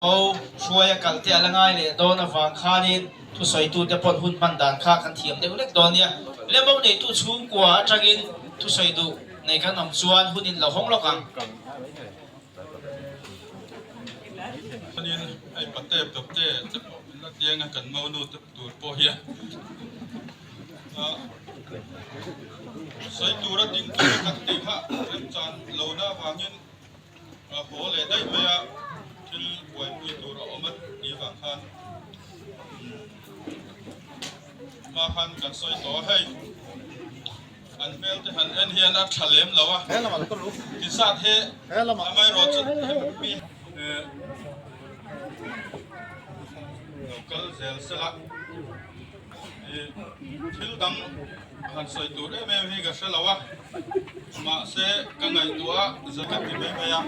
Ho hruaia kal te a la ngai leh dawn avang khanin thusawitute pawn hun hman dan kha kan thiam deuh lek dawn nia. Lemo neitu chhungkua atangin thusawi duh nei kan awm chuan hun in lo hawng lawk ang. Chuanin hei pate pate te pawh min la tiang a, kan monu te tur pawh hian sawi tura ding tura kan tih kha remchan lohna avangin A haw leh daih mai a, thil buaipui tur a awm a tih vang khan hma khan kan sawi tawh a, hei an hmel te han en hian a tha lem lo a, ti zat hi amaherawhchu mi lo kal zel sela thil dang Han sawi tur em em hi ka hre lo a, mahse ka ngaihtuah a za ka ti mai mai a.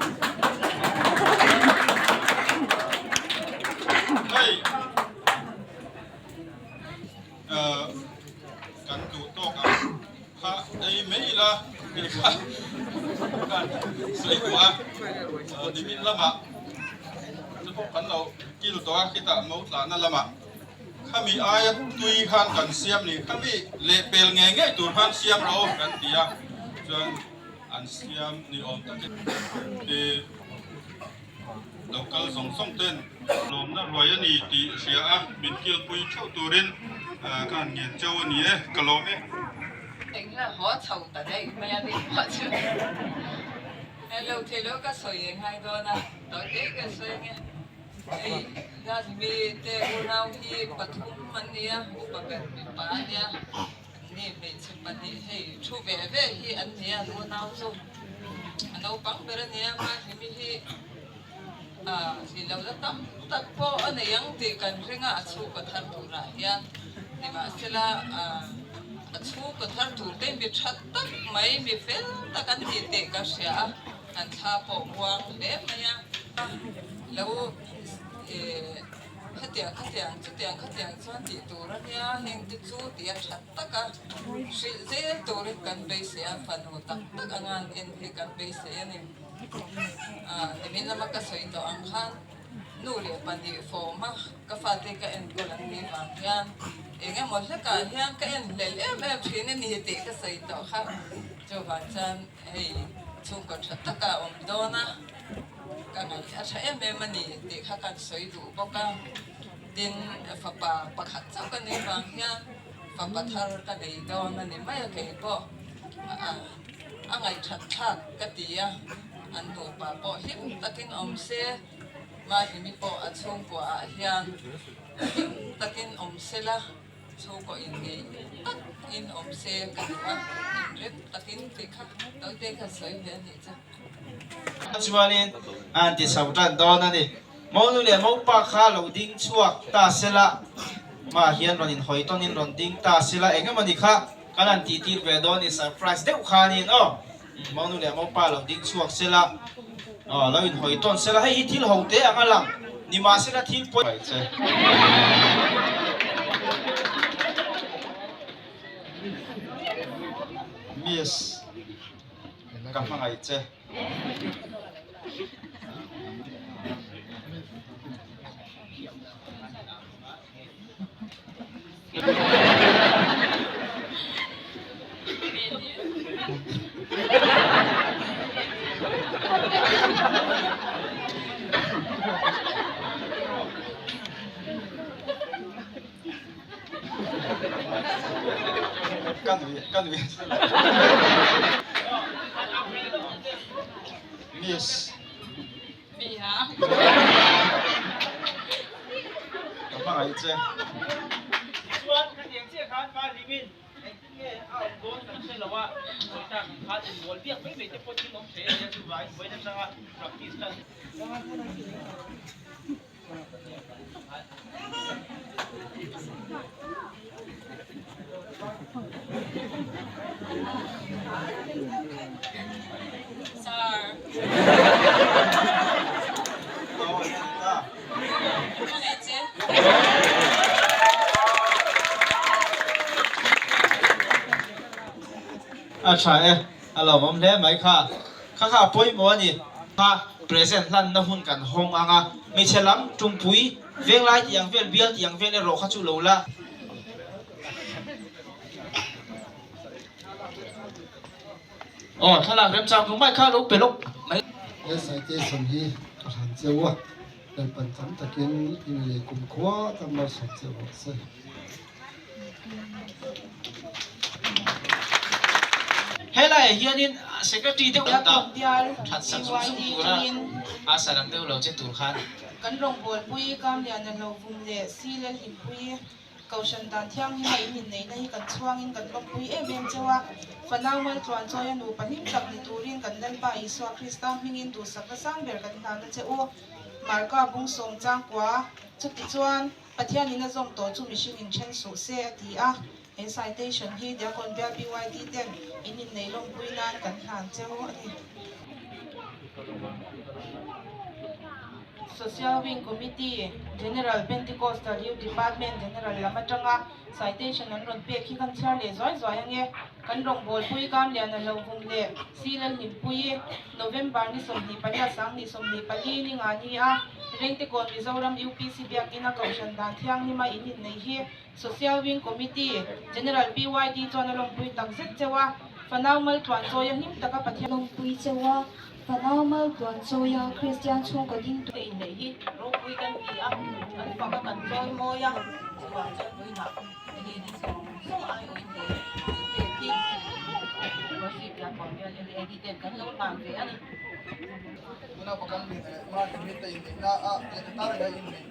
Hei kan duh tawk ang kha ei mai ila tih kha kan sawi duh a, nimin lamah te pawh kan lo kil tawh a, khitah mo tlahna lamah. Khami aia tui khan kan siam ni, khami lehpel ngei ngei tur khan siam rawh aw kan ti a, chuan an siam ni awm takin ti lo kal zawng zawng ten lawmna ruai a ni tih hria a, min kilpui theuh turin ka han ngen cheu a ni e, ka lawm e. Engla haw chho ta daih mai a ni pawh chu hello thei lo ka sawi eng ngai dawn a, tawi te ka sawi ang e. Hei Lazmi te unau hi pathum an ni a, upa ber mipa a nia, ni hmeichhe pahnih hei thu ve ve hi an ni a, an unau chu a naupang ber a nia, Mahlimi hi ah hli lo la tam tak pawh a nei ang tih kan ring a, a chhungkaw thar turah hian nimahsela ah a chhungkaw thar tur te mi tha tak mai mi fel tak an ni tih ka hria a. An thla pawh muang hle mai a, lo khatiang khatiang chutiang khatiang chuan tih tur a nia, heng te chu tih a that tak a, hrilh zel turin kan beisei a, fanu tak tak anga an en hi kan beisei a ni. Nimin lama ka sawi tawh ang khan nu leh pahnih fawm a ka fate ka enkawl an nih vang hian eng emaw hlekah hian ka en hlel em em thin a ni tih ka sawi tawh kha, chuvang chuan Hei chhungkaw tha taka a awm dawn a, ka ngaih a tha em em a ni tih kha kan sawi duh bawk a. Tin, fapa pakhat chauh ka nei vang hian fapa thar ka nei dawn a ni mai a, kei pawh a ngaihthat thlak ka ti a, an nupa pawh hlim takin awm se, Mahimi pawh a chhungkua ah hian hlim takin awm se la. Chhungkaw in ngei tak in awm se ka duh a, inrem takin tih kha Naute kha sawi ve a nih chu. Chuanin an ti chho tan dawn a ni. Monu leh Mopa kha lo ding chhuak ta sela, mah hian rawn inhawi tawnin rawn ding ta sela, eng emawni kha kan han tih tir ve dawn ni, surprise deuh khanin aw. Monu leh Mopa lo ding chhuak sela, aw lo inhawi tawn sela, hei hi thil ho te ang a lang, nimahsela thil pawi che. Miss, ka hmangaih che. Ka nui ka nui Miss Ka hmangaih che. Chuan khatiang chiah khan Mahlimin engtin nge a awm dawn kan hre lo a, sawi tak ang khan inbual biak mai mai te pawh thil awm thei a nia chuvangin vawiin atanga practice tan. A tha e, a lawmawm hle mai kha. Kha kha a pawimawh a ni. Kha present hlanna hun kan hawng ang a, hmeichhe lam tumpui venglai tih ang vel, bial tih ang vel erawh kha chu lo la. Aw, thlalak remchang tum mai kha lo pe lawk mai. He citation hi ka hran cheu a, Lalpan tam takin in lei kumkhua tam malsawm cheu rawh se. Helaiah hianin Secretary deuh an dah that sak zung zung tura a sarang deuh lo che tur khan. Kan rawngbawlpui Kamliana Hlauhvum leh Silel Hlimpui Kohhran dan thianghlima in inneihna hi kan chhuangin kan lawmpui em em cheu a, fanau maltluan chawia nupa hlim tak ni turin kan Lalpa Isua Krista hmingin duhsakna sang ber kan hlana che u. Marka bung sawm changkua, Chutichuan, Pathianin a zawm tawh chu mihring in then suh se a ti a, he citation hi Diakon Bial BYD ten in innei lawmpui nan kan hlan cheu a ni. Social Wing Committee, General Pentecostal Youth Department General lam atanga citation an rawn pek hi kan chhiar leh zuai zuai ange. Kan rawngbawlpui Kamliana Hlauhvum leh Silal Hlimpuii November ni 28 2024 ni nga ni a, Rengtekawn Mizoram UPC Biakina Kohhran Dan Thianghlima in inneih hi Social Wing Committee, General PYD chuan a lawmpui tak zet cheu a, fanau maltluan chawia hlim taka Pathian. Lawmpui cheu a, fanau maltluan chawia Kristian chhungkaw ding tur. Inneih hi ropui kan ti a, kan fak a kan chawi mawi a, chuvang chuan vawiinah hei ni zawng zawng aiawhin he thilpek hi Worship Platform hian LAD ten kan lo hlan ve a ni. Tuna pakam leh Martin te inneihna a lehkha tar leh inneih.